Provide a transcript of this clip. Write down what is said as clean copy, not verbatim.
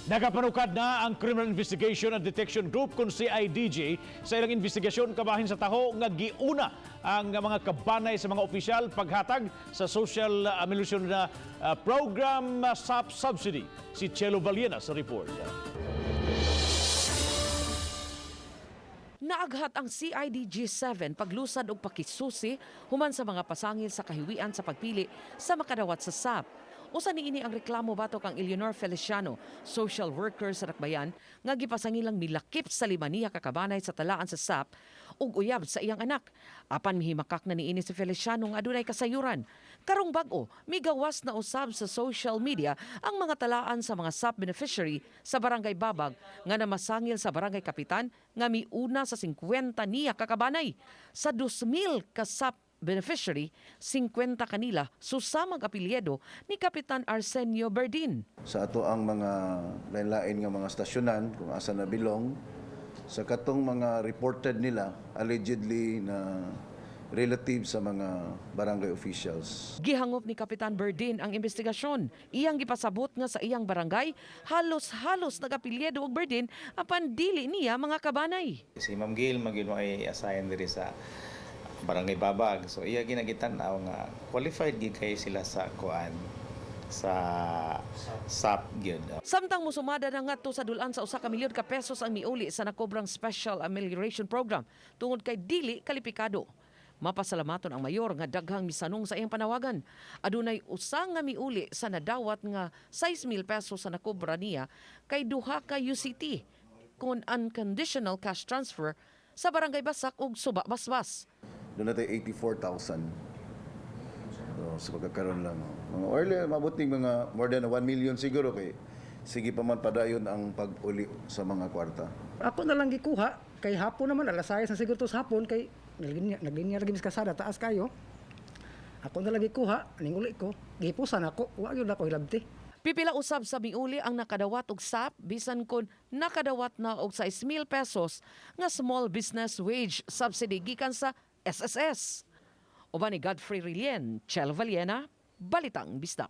Nagapanukad na ang Criminal Investigation and Detection Group kung CIDG sa ilang investigasyon kabahin sa taho nga giuna ang mga kabanay sa mga opisyal paghatag sa Social Amelioration na Program, SAP subsidy. Si Chelo Valiena sa report. Naaghat ang CIDG 7 paglusad og pakisusi human sa mga pasangil sa kahiwian sa pagpili sa makadawat sa SAP. Usa niini ang reklamo batok kang Eleanor Feliciano, social worker sa Dakbayan, nga gipasangilang milakip sa 5 niya ka kabanay sa talaan sa SAP ug uyab sa iyang anak. Apan mihimakak na niini si Feliciano nga adunay kasayuran. Karong bag-o, migawas na usab sa social media ang mga talaan sa mga SAP beneficiary sa Barangay Babag nga namasangil sa barangay kapitan nga miuna sa 50 niya ka kabanay. Sa 2,000 ka SAP beneficiary, 50 kanila susamang apelyido ni Kapitan Arsenio Berdin. Sa ato ang mga lain-lain nga mga stasyonan kung asa na belong sa katong mga reported nila allegedly na relative sa mga barangay officials. Gihangop ni Kapitan Berdin ang investigasyon. Iyang gipasabot nga sa iyang barangay, halos-halos nagapelyido og Berdin apan dili niya mga kabanay. Si Ma'am Gail magyud ay assign diri sa Barangay Babag. So iya ginagitan-aw nga qualified gid kay sila sa kuan sa SAP gyud. Samtang musumada na ngadto sa dulan sa 1 ka milyon ka pesos ang miuli sa nakobrang Special Amelioration Program tungod kay dili kalipikado. Mapasalamaton ang mayor nga daghang misanong sa iyang panawagan. Adunay usa nga miuli sa nadawat nga 6,000 pesos sa nakobra niya kay duha ka UCT kon unconditional cash transfer sa Barangay Basak ug Suba Basbas. Doon natin 84,000. So, sa pagkakaroon lang. Oh. Mga early, mabuting mga more than 1 million siguro kay sige pa man padayon ang pag-uli sa mga kwarta. Ako na lang gikuha kay hapon naman, alas 6 na siguro to sa hapon, kay naglinya naglinya lagi mis kasada, taas kayo. Ako na lang gikuha ning uli ko, gihipusan ako, wa gyud ako hilabti. Pipila usab sa miuli ang nakadawat og SAP bisan kon nakadawat na og 6,000 pesos nga small business wage subsidy gikan sa SSS. Uban ni Godfrey Rilien, Chelo Valiena, Balitang Bisdak.